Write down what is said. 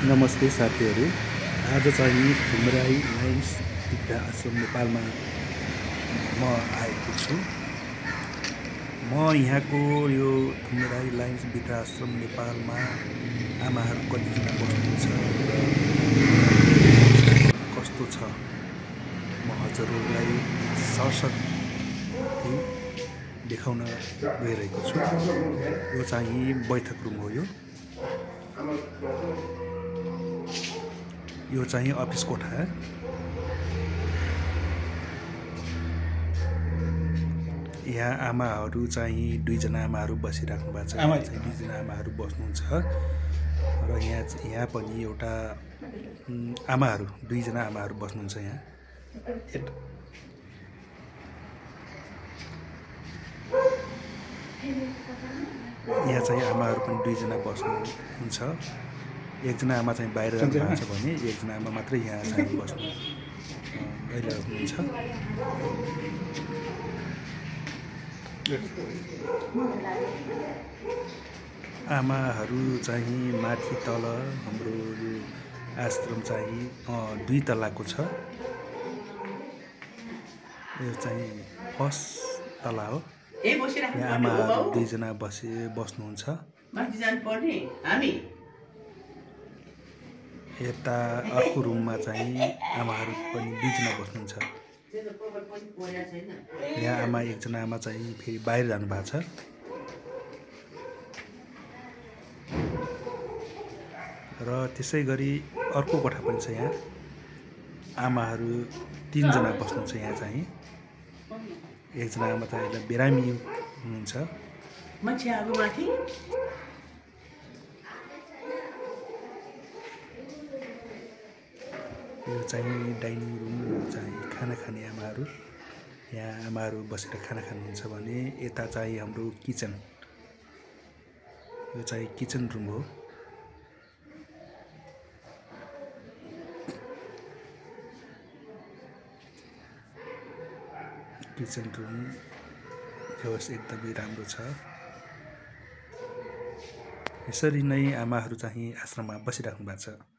नमस्ते साथीहरू। आज चाहिँ ठुमराई लायन्स वृद्ध आश्रम नेपालमा म आएको छु। म यहाँको यो ठुमराई लायन्स वृद्ध आश्रम नेपालमा आमाहरू कतिजना बस्नुहुन्छ र कस्तो छ म हजुरहरूलाई सरसर्ती देखाउन गइरहेको छु। यो चाहिँ बैठक रुम हो। यो चाहिँ अफिस कोठा। यहाँ आमाहरू चाहिँ दुईजना आमाहरू बसिराख्नु भएको छ। यहाँ चाहिँ दुईजना आमाहरू बस्नुहुन्छ र यहाँ पनि एउटा आमाहरू दुईजना आमाहरू बस्नुहुन्छ। यहाँ चाहिँ आमाहरू पनि दुईजना बस्नुहुन्छ। एकजना आमा चाहिँ बाहिर जानुभएको छ भने एकजना आमा मात्रै यहाँ चाहिँ बस्नु गइरहेको हुनुहुन्छ। आमाहरू चाहिँ माथि तल हाम्रो यो आश्रम चाहिँ 2 तलाको छ। यो चाहिँ फर्स्ट तला हो। यहाँ आमाहरू दुईजना बस्नुहुन्छ। यता अर्को रुममा चाहिँ आमाहरू पनि दुईजना बस्नुहुन्छ। यहाँ आमा एकजना आमा चाहिँ फेरि बाहिर जानुभएको छ। र त्यसै गरी अर्को कोठा पनि छ। यहाँ आमाहरू 3 जना बस्नुहुन्छ। यहाँ चाहिँ एकजना आमा चाहिँ बिरामी हुनुहुन्छ। यो चाहिँ डाइनिङ रुम, चाहिँ खाना खाने आमाहरू। यहाँ आमाहरू बसेर खाना खानुहुन्छ भने यता चाहिँ हाम्रो किचन। यो चाहिँ किचन रुम हो। किचन रुम व्यवस्था एकदमै राम्रो छ। यसरी नै आमाहरू चाहिँ आश्रममा बसिराख्नु भएको छ।